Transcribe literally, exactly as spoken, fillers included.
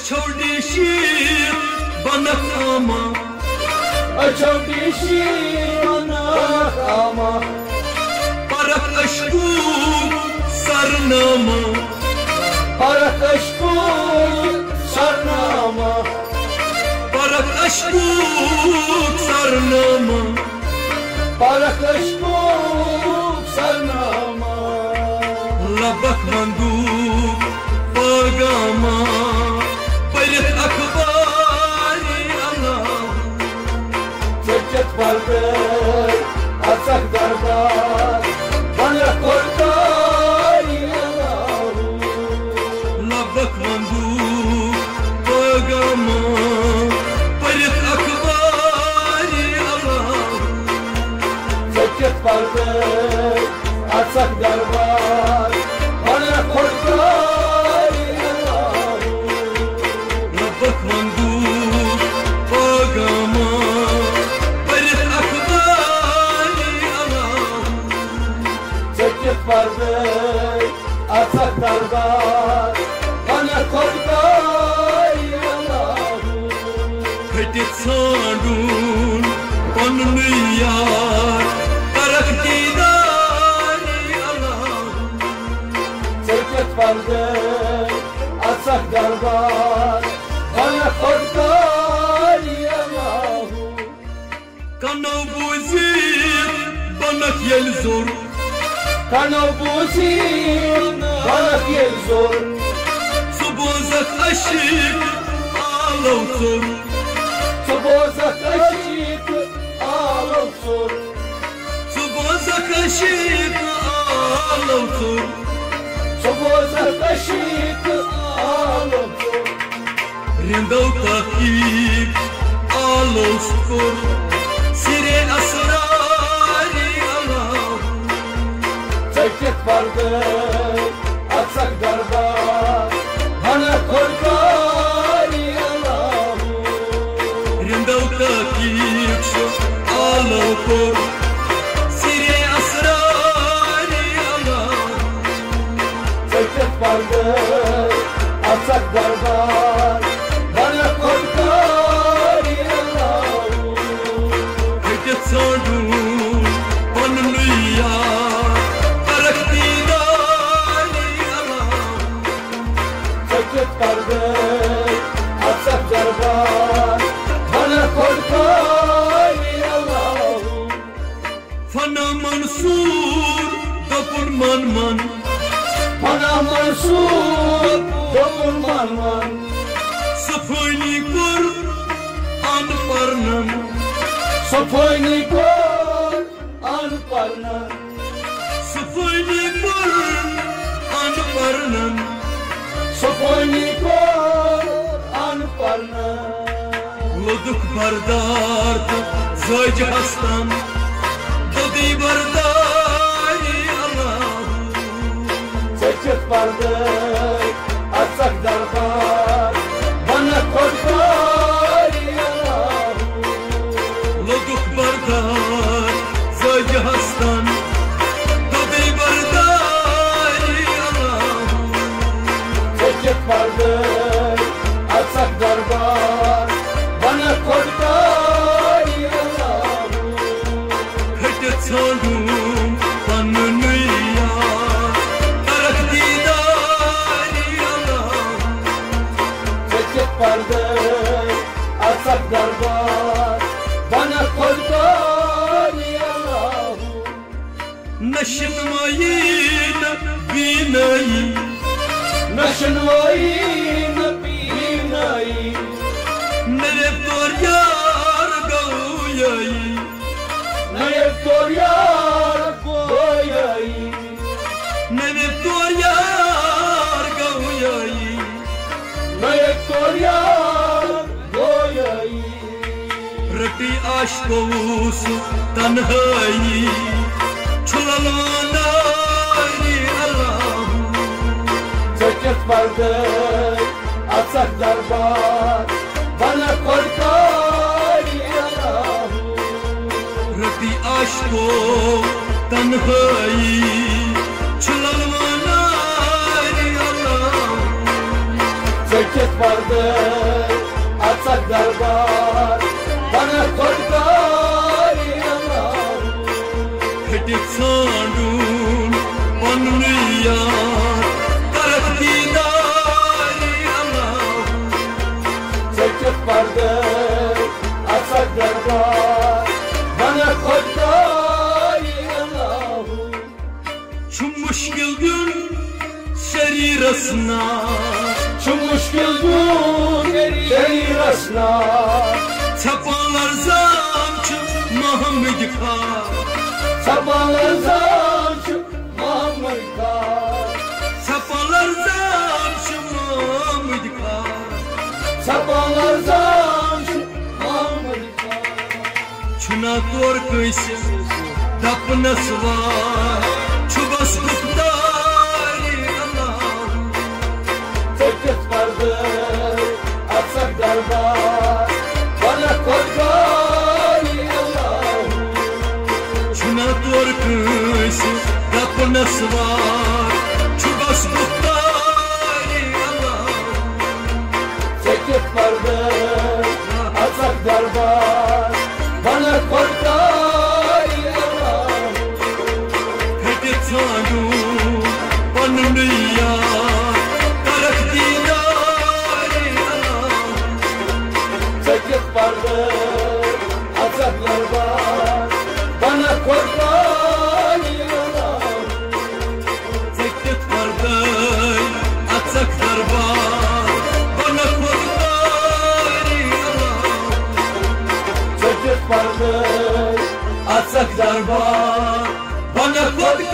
چھو ڈیشی بنک آما۔ اچھو ڈیشی بنک آما۔ پرک اشکو سرناما۔ پرک اشکو سرناما۔ پرک اشکو سرناما۔ پرک اشکو سرناما۔ لبک مندوب پاگاما۔ پٔرِتھ اخباری اللہ۔ ژٔٹِتھ پردے اژکھ دربار۔ بنہ خودکاری اللہ۔ لبک مندوب پاگاما۔ پٔرِتھ اخباری اللہ۔ ژٔٹِتھ پردے اژکھ دربار۔ بنہ خودکاری اللہ۔ لبک مندوب پاگاما۔ پٔرِتھ اخباری اللہ۔ ژٔٹِتھ پردے اژکھ دربار۔ بنہ خودکاری اللہ۔ کھٔٹِتھ ژھانڈُن پننُے یار۔ کرکھ دیداری اللہ۔ ژٔٹِتھ پردے اژکھ دربار۔ بنہ خودکاری اللہ۔ کنو بوٗزِتھ بنکھ ییٚلہِ زوٚر۔ کنو بوٗزِتھ بنکھ ییٚلہِ زوٚر۔ ژٕ بوزکھ عشیٖق آلو ژوٚر۔ ژٕ بوزکھ عشیٖق آلو ژوٚر۔ ژٕ بوزکھ عشیٖق آلو ژوٚر۔ ژٕ بوزکھ عشیٖق آلو ژوٚر۔ رِندو تحقیٖق آلوس کوٚر سِرے اسراری علاوٕ۔ ژٔٹِتھ پردے اژکھ دربار، ہنا خودکاری علاوٕ۔ رِندو تحقیٖق چھُ آلو کوٚر سِرے اسراری علاوٕ۔ ژٔٹِتھ پردے اژکھ دربار، بنکھ خودکاری علاوٕ۔ ژٔٹِتھ ژھانڈُن پننُے یار، کرکھ دیداری علاوٕ۔ ژٔٹِتھ پردے اژکھ دربار، بنکھ خودکاری علاوٕ۔ فنا منصور دوٚپُن من من۔ فنا منصور دوٚپُن من من۔ صفٲیی کوٚر ان پرنن۔ صفٲیی کوٚر ان پرنن۔ صفٲیی کوٚر ان پرنن۔ صفٲیی کوٚر ان پرنن۔ لوٚدُکھ بردار تہٕ زٲج ہستن، دوٚدُے برداری علاوٕ۔ ژٔٹِتھ پردے اژکھ دربار، بنکھ خودکاری علاوٕ۔ لوٚدُکھ بردار زٲج ہستن، دوٚدُے برداری علاوٕ۔ ژٔٹِتھ پردے اژکھ دربار، بنکھ خودکاری علاوٕ۔ کھٔٹِتھ ژھانڈُن پننُے یار، کرکھ دیداری علاوٕ۔ ژٔٹِتھ پردے اژکھ دربار، بنکھ خودکاری علاوٕ۔ نہ شِنوٲیی نہ بینٲیی۔ نہ شِنوٲیی نہ بینٲیی۔ نہ ییٚلہِ تور یار گویٲیی۔ نہ ییٚلہِ تور یار گویٲیی۔ نہ ییٚلہِ تور یار گویٲیی۔ نہ ییٚلہِ تور یار گویٲیی۔ رٔٹی عاشقو سُہ تنہٲیی، چھُ للوان ناری علاوٕ۔ ژٔٹِتھ پردے اژکھ دربار، بنکھ خودکاری علاوٕ۔ رٔٹی عاشقو تنہٲیی، چھُ للوان ناری علاوٕ۔ ژٔٹِتھ پردٕ اژکھ دربار، بنکھ خۄدکاری اللہ۔ پھٔٹِتھ ژھانٛڈُن پنُن یار، کرکھ دیٖداری اللہ۔ ژٔٹِتھ پردٕ اژکھ دربار، بنکھ خۄدکاری اللہ۔ چھُ مُشکِل دیُن شریٖرس نار۔ چھُ مُشکِل دیُن شریٖرس نار۔ ژھٮ۪پان لرزان چھُ محمد خار۔ ژھٮ۪پان لرزان چھُ محمد خار۔ ژھٮ۪پان لرزان چھُ محمد خار۔ ژھٮ۪پان لرزان چھُ محمد چھُنا تور کٲنٛسہِ دپنس وار، چھُ بس گُفتاری اللہ۔ ژٔٹِتھ پردٕ اژکھ دربار، بنکھ خۄدکاری اللہ۔ چھُنا تور کٲنٛسہِ دپنس وار، چھُ بس گُفتاری اللہ۔ ژٔٹِتھ پردٕ اژکھ دربار، بنکھ خۄدکاری اللہ۔ پھٔٹِتھ ژھانٛڈُن پنُن یار، کرکھ دیٖداری اللہ۔ ژٔٹِتھ پردٕ اژکھ دربار، بنکھ خۄدکاری اللہ۔ ژٔٹِتھ پردٕ اژکھ دربار، بنکھ خۄدکاری اللہ۔ ژٔٹِتھ پردٕ اژکھ دربار، بنکھ خۄدکاری